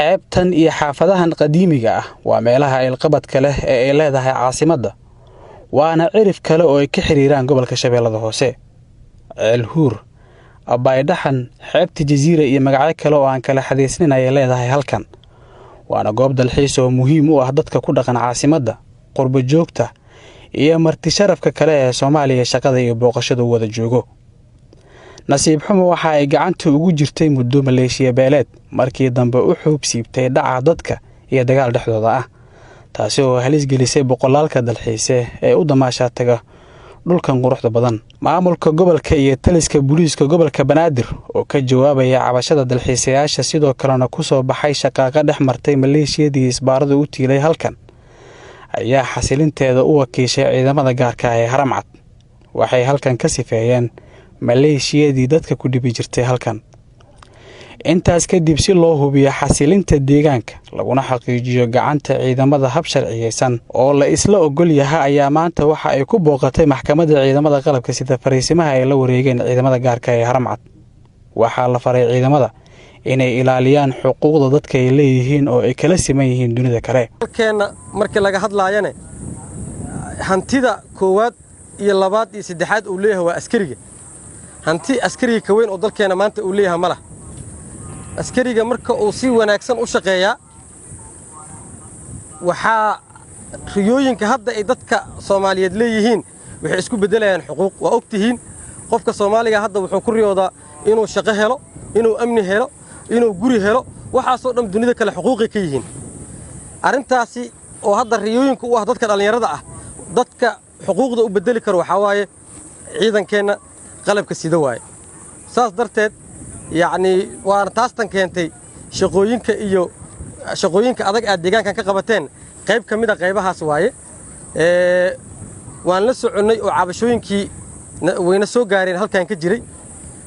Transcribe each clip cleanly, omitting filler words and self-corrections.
Xeebtan iyo xaafadahan qadiimiga ah waa meelaha ilqabadka leh ee ay leedahay caasimadda, waana cirif kale oo ay ka xiriiraan gobolka Shabeellada Hoose. Ceelhuur, Abaydhaxan, xeebta Jasiira iyo magacyo kale oo aan kala xadiisnin ayay leedahay halkan, waana goob dalxiis oo muhiim u ah dadka ku dhaqan caasimadda, qurbo joogta iyo marti sharafka kale ee Soomaaliya shaqada iyo booqashada u wada joogo. Nasiib xumo, waxa ay gacanta ugu jirtay muddo maleeshiya beeleed markii dambe u xuub siibtay dhaca dadka iyo dagaal dhexdooda ah, taasi oo halis gelisay boqolaalka dalxiise ee u damaashaa taga dhulkan quruxda badan. Maamulka gobolka iyo taliska booliiska gobolka Banaadir oo ka jawaabaya cabashada dalxiisayaasha, sidoo kalena ku soo baxay shaqaaqa dhex martay maleeshiyadii isbaarada u tiilay halkan, ayaa xasilinteeda u wakiishay ciidamada gaarka ah ee Haramcad. Waxay halkan ka sifeeyeen maleeshiyadii dadka ku dhibi jirtay halkan. Intaas kadib, si loo hubiyo xasilinta deegaanka laguna xaqiijiyo gacanta ciidamada hab sharciyeysan oo la isla ogol yaha, ayaa maanta waxa ay ku booqatay maxkamadda ciidamada qalabka sida fariisimaha ay la wareegeen ciidamada gaarka ee Haramcad. Waxaa la faray ciidamada inay ilaaliyaan xuquuqda dadka ay leeyihiin oo ay kala siman yihiin dunida kale. Dalkeenna markii laga hadlaayane, hantida koowaad iyo labaad iyo saddexaad uu leeyahay waa askariga. Hanti askariga ka weyn oo dalkeenna maanta uu leeyahay ma lah. Askariga marka uu si wanaagsan u shaqeeyaa, waxaa riyooyinka hadda ay dadka Soomaaliyeed leeyihiin waxay isku beddelayaan xuquuq. Waa og tihiin, qofka Soomaaliga hadda wuxuu ku riyoodaa inuu shaqo helo, inuu amni helo, inuu guri helo. Waxaasoo dhan dunida kale xuquuqay ka yihiin. Arrintaasi oo hadda riyooyinka u ah dadka dhallinyarada ah, dadka xuquuqda u beddeli karo waxaa waaye ciidankeenna qalabka sida waaye. Saas darteed, yacnii, waana taastan keentay shaqooyinka iyo shaqooyinka adag aad deegaankan ka qabateen. Qayb ka mid a qaybahaas waaye. Waan la soconnay oo cabashooyinkii wayna soo gaareen halkan ka jiray,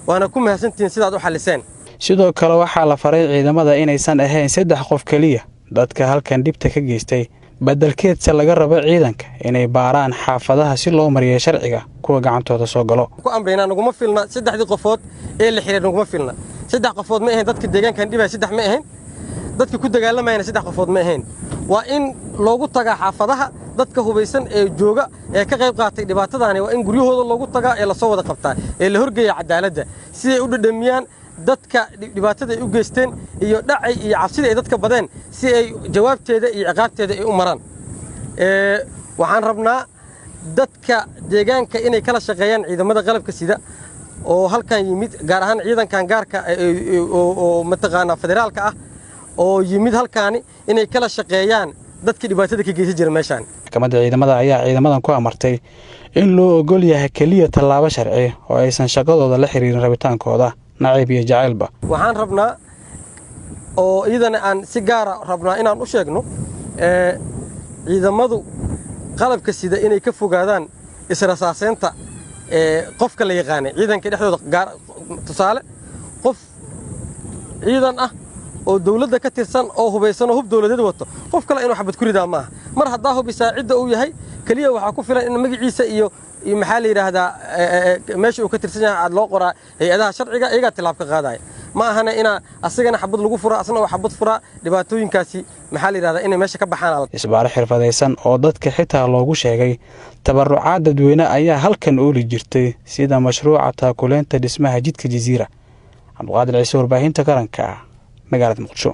waana ku mahadsantihiin sidaad u xalliseen. Sidoo kale waxaa la faray ciidamada inaysan ahayn saddex qof keliya dadka halkan dhibta ka geystay, beddelkeedse laga rabo ciidanka inay baaraan xaafadaha si loo mariyo sharciga kuwa gacantooda soo galo. Ku amraynaa, naguma filna saddexdii qofood ee la xiray, naguma filna. Saddex qofood ma ahayn dadka deegaankan dhibaya, saddex ma ahayn. Dadka ku dagaalamayana saddex qofood ma ahayn. Waa in loogu tagaa xaafadaha dadka hubaysan ee jooga ee ka qayb qaatay dhibaatadaani. Waa in guryahooda loogu tagaa ee lasoo wada qabtaa ee la horgeeya cadaaladda, si ay u dhadhamiyaan dadka dhibaatada ay u geysteen iyo dhacay iyo cabsida ay dadka badeen, si ay jawaabteeda iyo ciqaabteeda ay u maraan. Waxaan rabnaa dadka deegaanka inay kala shaqeeyaan ciidamada qalabka sida oo halkan yimid, gaar ahaan ciidankan gaarka oo mataqaanaa federaalka ah oo yimid halkaani, inay kala shaqeeyaan dadkii dhibaatada ka geysan jira meeshaan. Maxkamadda ciidamada ayaa ciidamadan ku amartay in loo ogol yahay keliya tallaabo sharci oo aysan shaqadooda la xiriirin rabitaankooda, nacayb iyo jacaylba. Waxaan rabnaa oo iyadana aan si gaara rabnaa inaan u sheegno ciidamadu qalabka sida inay ka fogaadaan israsaaseynta qofka la yaqaanay ciidanka dhexdooda gaar. Tusaale, qof ciidan ah oo dawladda ka tirsan oo hubaysan oo hub dawladeed wato, qof kale inuu xabad ku ridaa maaha. Mar haddaa hubisaa cidda uu yahay, keliya waxaa ku filan in magaciisa iyo maxaa la yidhaahdaa, meesha uu ka tirsan yahay aad loo qoraa hay-adaha sharciga, iyagaa tilaab ka qaadaya. Ma ahana inaa asigana xabad lagu furaa, asna oo xabad furaa. Dhibaatooyinkaasi, maxaa la yidhahdaa, inay meesha ka baxaan. Isbaaro xirfadaysan oo dadka xitaa loogu sheegay tabarucaad dadweyne ayaa halkan ooli jirtay, sida mashruuca taakuleynta dhismaha jidka Jasiira. Cabduqaadir Ciise, warbaahinta qaranka, magaalada Muqdisho.